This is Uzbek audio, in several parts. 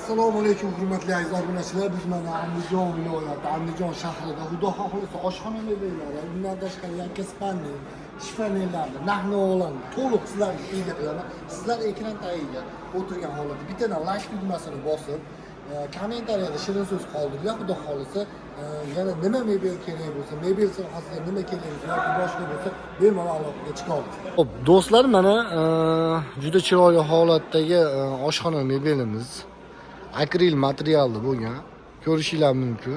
Assalomu alaykum, hurmatli aziz obunachilar. Biz mana Andijon viloyati, Andijon shahrida, xudo xohlasa, oshxona mebellari, undan tashqari yakka спальный shifonerlarni narx-navolarni to'liq sizlarga ega qilaman. Sizlar ekran tagiga o'tirgan holatda bittadan layk tugmasini bosib, kommentariyada shirin so'z qoldiringlar. Xudo xohlasa, yana nima mebel kerak bo'lsa, mebel sohasida nima kerak bo'lsa yoki boshqa bo'lsa, bemalol aloqaga chiqa olasiz. Xo'p, do'stlar, mana juda chiroyli holatdagi oshxona mebelimiz akril materialli bo'lgan, ko'rishinglar mumkin.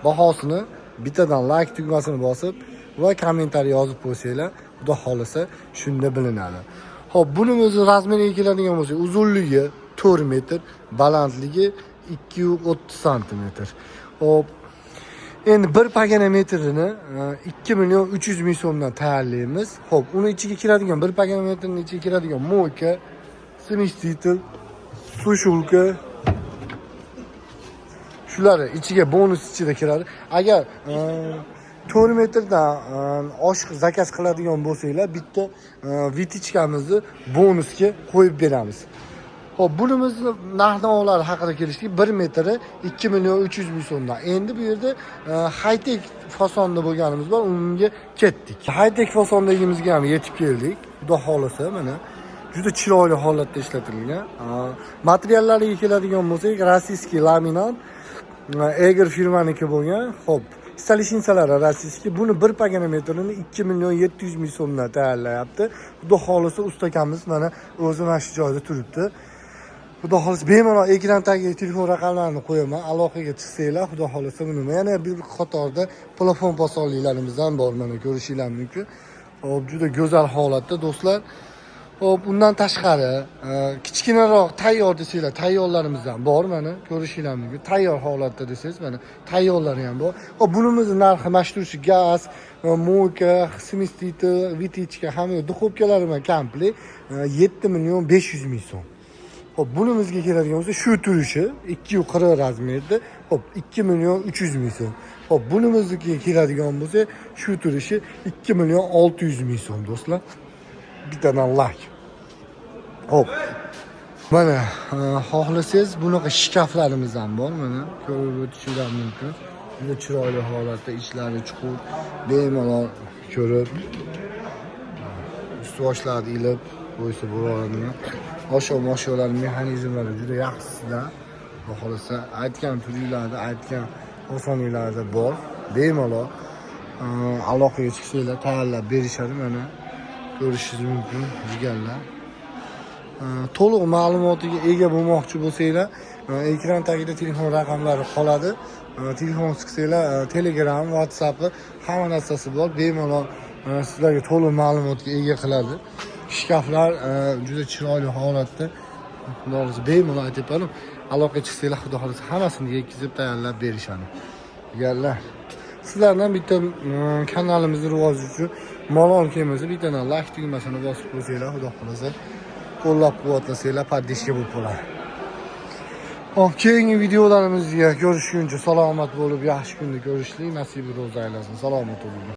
Bahosini bittadan layk tugmasini bosib va kommentariy yozib qo'ysanglar, xudo xohlasa, shunda bilinadi. Xo'p, buni o'zi razmeriga keladigan bo'lsak, uzunligi 4 metr, balandligi 230 santimetr. Xo'p, endi bir pagana metrini 2 million 300 ming so'mdan tayyorlaymiz. Xo'p, uni ichiga kiradigan, bir pagana metrning ichiga kiradigan мойка, смеситель, сушилка, shular ichiga bonus ichida kiradi. Agar 4 metrdan oshiq zakaz qiladigan bo'lsanglar, bitta вытяжка mizni bonusga qo'yib beramiz. Xo'p, bunimizni narx-navolari haqida kelishdik. 1 metri 2 million 300 ming so'mdan. Endi bu yerda high-tech fasonda bo'lganimiz bor, unga ketdik. High-tech fasondagimizga ham yetib keldik. Xudo xohlasa, mana juda chiroyli holatda ishlatilgan. Materiallariga keladigan bo'lsak, российский laminat, Eger firmaniki bo'lgan. Xo'p, столешница lari российский. Buni bir pagana metrini 2 million 700 ming so'mdan tayyorlayapti. Xudo xohlasa, ustakamiz mana o'zi mana shu joyda turibdi. Xudo xohlasa, bemalol ekran tagiga telefon raqamlarini qo'yaman. Aloqaga chiqsanglar, xudo xohlasa, buni yana bir qatorda plafon fasonlilarimiz ham bor, mana ko'rishinglar mumkin. Xo'p, juda go'zal holatda, do'stlar. Xo'p, undan tashqari kichkinaroq tayyor desanglar, tayyorlarimiz ham bor, mana ko'rishinglar mumkin. Tayyor holatda desangiz, mana tayyorlari ham bor. Xo'p, bunimizni narxi mana shu turishi: gaz, мойка, смеситель, вытяжка, hamma духовка lari bilan komplekt 7 million 500 ming so'm. Xo'p, bunimizga keladigan bo'lsa, shu turishi 240 razmerda, xo'p, 2 million 300 ming so'm. Xo'p, bunimiznikiga keladigan bo'lsa, shu turishi 2 million 600 ming so'm, do'stlar. Bittadan layk. Xo'p. Mana xohlasangiz, bunaqa shkaflarimiz ham bor, mana ko'rib o'tishingiz mumkin. Juda chiroyli holatda, ichlari chuqur, bemalol ko'rib, ustuvoslarni ilib qo'ysa bo'ladigan osho mosholar mexanizmlari juda yaxshisidan. Xudo xohlasa, aytgan turinglarda, aytgan osonliklarda bor. Bemalol aloqaga chiqsanglar, tayyorlab berishadi, mana ko'rishingiz mumkin, jigarlar. To'liq ma'lumotiga ega bo'lmoqchi bo'lsanglar, ekran tagida telefon raqamlari qoladi. Telefon chiqsanglar, Telegram, WhatsAppi, hamma narsasi bor. Bemalol sizlarga to'liq ma'lumotga ega qiladi. Shkaflar juda chiroyli holatda. Xudo xohlasa, bemalol aytyapman, aloqaga chiqsanglar, xudo xohlasa, hammasini yetkazib, tayyorlab berishadi, jigarlar. Sizlardan bitta kanalimizni rivoji uchun malol kelmasa, bittadan layk tugmasini bosib qo'ysanglar, xudo xohlasa, qo'llab quvvatlasanglar, поддержка bo'lib qoladi. Xo'p, keyingi videolarimizga ko'rishguncha salomat bo'lib, yaxshi kunda ko'rishlik nasib ro'za aylasin. Salomat bo'ling.